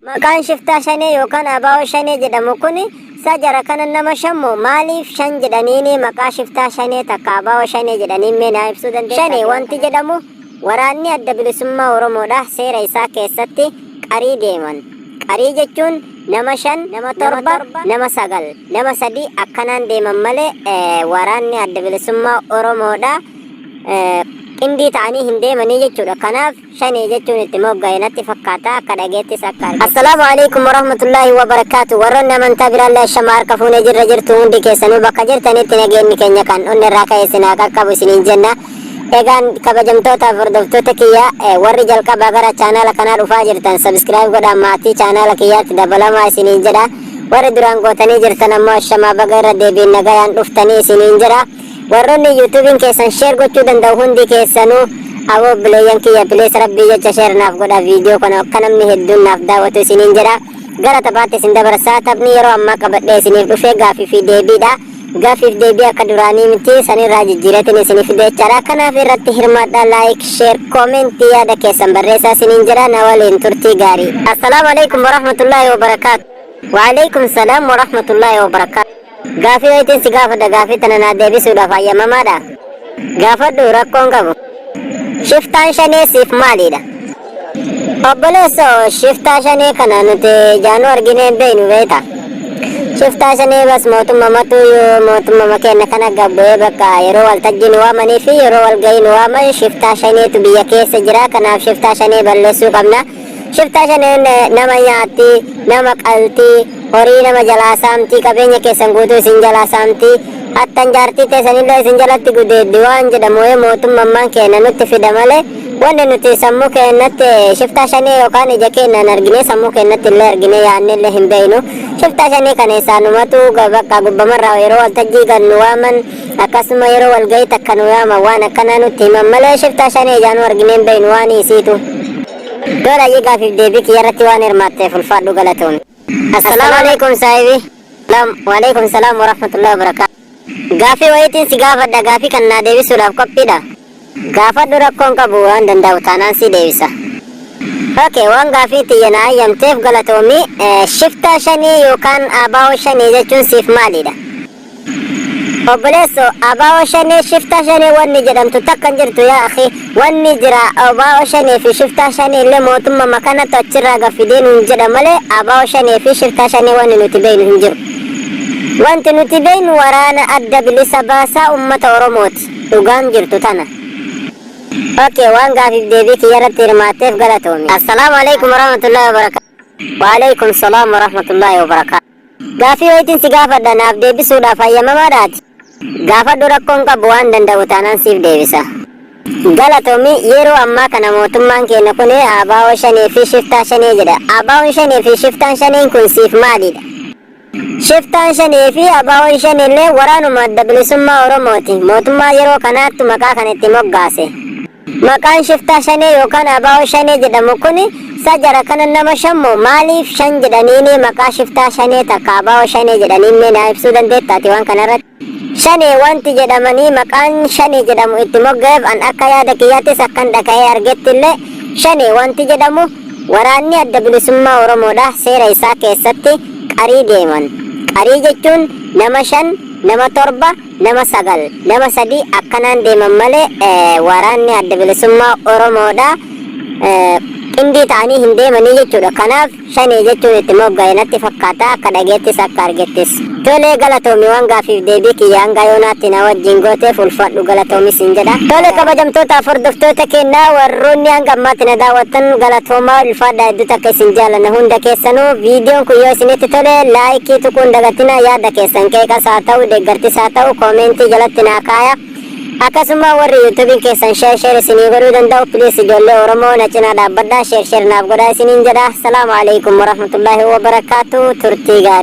Maqaan shiftaa Shanee yookaan ABO Shanee jedhamu kuni sa jara kana nama shammo maaliif shan jedhaniini maqaa shiftaa Shanee takka ABO Shanee jedhaniin mee naa ibsuu dandeessaa? Shanee wanti jedhamu waraanni Adda Bilisummaa Oromoodha seera isaa keessatti qarii deeman. Qarii jechuun nama 5, nama 7, nama 9, nama 3 akkanaan deeman malee waraanni Adda Bilisummaa Oromoodha qindii ta'anii hin deemanii jechuudha. Kanaaf Shanee jechuun itti mogga'e natti fakkaata akka dhageettis akka argetti. Assalaamu alaikum warahmatullaahi wabarakaatu. Warroonni amantaa biraallee ashama harka fuunee jirra jirtu hundi keessanuu bakka jirtanitti nageenyi keenya kan onni irraa ka'e isin haa qaqqabu isiniin jenna. Egaan kabajamtootaaf hordoftoota kiyya warri jalqabaa gara chaanaala kanaa dhufaa jirtan subscribe godhaa maatii chaanaala kiyyaatti dabalamaa isiniin jedha. Warri duraan gootanii jirtan ammoo ashamaa baga irra deebiin nagayaan dhuftanii isiniin jedha. Warroonni YouTube'n keessan share gochuu danda'u hundi keessanuu aboo obboleeyyan kiyya please rabbii jecha share naaf godha viidiyoo kana akka namni hedduun naaf daawwatu isiniin jedha. Gara taphaatti isin dabarsaa taphni yeroo ammaa qabadhee isiniif dhufe gaafii fi deebiidha. Gaafiif deebii akka duraanii miti sanirraa jijjiireetiin isiniif fide jechaadha. Kanaaf irratti hirmaadhaa like share comment yaada keessan barreessaa isiniin jedha na waliin turtii gaarii. Assalaamu alaikum warahmatullaahi wabarakaatu. Waalaikum salaam warahmatullaahi wabarakaatu. Gaafii wayitiin si gaafadha gaafii tana naa deebisuudhaaf hayyamamaadha? Gaafadhu rakkoon qabu. Shiftaan shanee siif maaliidha? Obboleessoo shiftaa shanee kana nuti ijaanuu arginee hin beeknu beekta. Shiftaa shanee bas mootummamatu mootummama keenya kana gabbu'ee bakka yeroo waltajjii nu waamanii fi yeroo walgahii nu waaman shiftaa shaneetu biyya keessa jira kanaaf shiftaa shanee balleessuu qabna. Shiftaa shaneen nama nyaatti, nama qalti, horii nama jalaa saamti, qabeenya keessan guutuu isin jalaa saamti, hattan jaartii teessanillee isin jalatti gudeeddi waan jedhamu wayii mootummammaan keenya nutti fida malee wanni nuti sammuu keenyatti shiftaa shanee yookaan ija keenyaan arginee sammuu keenyatti illee arginee yaadne illee hin beeknu. Shiftaa shanee kana isaanumatu bakka gubbamarraa yeroo waltajjii gad nu waaman akkasuma yeroo walgahii takka nu yaaman waan akkanaa nutti himan malee shiftaa shanee ijaanuu arginee hin beeknu waan isiitu. Tola ayyee gaafiif deebii kiyya irratti waan hirmaatteef ulfaadhu galatoomi. Assalaamu alaikum saahibi. Salaam waalaikum salaam warahmatullahi wabarakaatu. Gaafii wayiitiin si gaafadha gaafii kan naa deebisuudhaaf qophiidha. Gaafadhu rakkoon qabu waan danda'u taanaan si deebisa. Okay, waan gaafii tiyya na hayyamteef galatoomi. Shiftaa shanii yookaan abaa'oo shanii jechuun siif maalidha? Obboleesso ABO shanee shiftaa shanee wanni jedhamtu takka hin jirtu yaa akhi wanni jira ABO shanee fi shiftaa shanee illee mootummama kanatu achirraa gad fidee nuun jedha malee ABO shanee fi shiftaa shanee wanni nuti beeynu hin jiru. Wanti nuti beeynu waraana adda bilisa baasaa ummata Oromooti. Dhugaan jirtu tana. Ok waan gaafiif deebii kiyyarratti hirmaatteef galatoomi. Assalaamu alaikum warahmatullahi wabarakatuh. Waalaikum salaam warahmatullahi wabarakatuh. Gaaffii wayitiin si gaafadha naaf deebisuudhaaf hayyamamaadha ati? Gaafadhu rakkoon qabu waan danda'u taanaan siif deebisa. Galatoomi yeroo ammaa kana mootummaan keenya kun ABO shanee fi shiftaa shanee jedha. ABOn shanee fi shiftaan shaneen kun siif maalidha? Shiftaan shanee fi ABOn shaneellee waraanuma adda bilisummaa Oromooti. Mootummaa yeroo kanaattu maqaa kana itti moggaase. Maqaan shiftaa shanee yookaan ABO shanee jedhamu kuni sa jara kana nama shammo maaliif shan jedhaniini maqaa shiftaa shanee takka ABO shanee jedhaniin mee naa ibsuu dandeetta ati waan kana irratti? Shanee wanti jedhamanii maqaan shanee jedhamu itti mogga'eef an akka yaada kiyyaattis akkan dhagahee argettillee shanee wanti jedhamu waraanni adda bilisummaa Oromoodha seera isaa keessatti qarii deeman. Qarii jechuun nama 5, nama 7, nama 9, nama 3 akkanaan deeman malee waraanni Adda Bilisummaa Oromoodha qindii ta'anii hin deemanii jechuudha. Kanaaf shanee jechuun itti mogga'e natti fakkaata akka dhageettis akka argettis. Tolee galatoomi waan gaaffiif deebii kiyya hanga yoonaatti na wajjin gooteef ulfaadhu galatoomi siin jedha. Tole kabajamtootaaf hordoftoota keenya warroonni hanga ammaatti na daawwattan galatoomaa ulfaadha hedduu takka isin jaallanna hunda keessanuu viidiyoon kun yoo isinitti tole laayikii tuquu hin dagatinaa yaada keessan qeeqas haa ta'u deeggartis haa ta'u koomeentii jalatti naa kaaya. Akkasuma warri yuutuubiin keessan share share isinii godhuu danda'u please ijoollee Oromoo na cinaa dhaabbadhaa share share naaf godhaa isiniin jedha. Salaamu alaikum warahmatullaahi wabarakaatu turtii gaarii.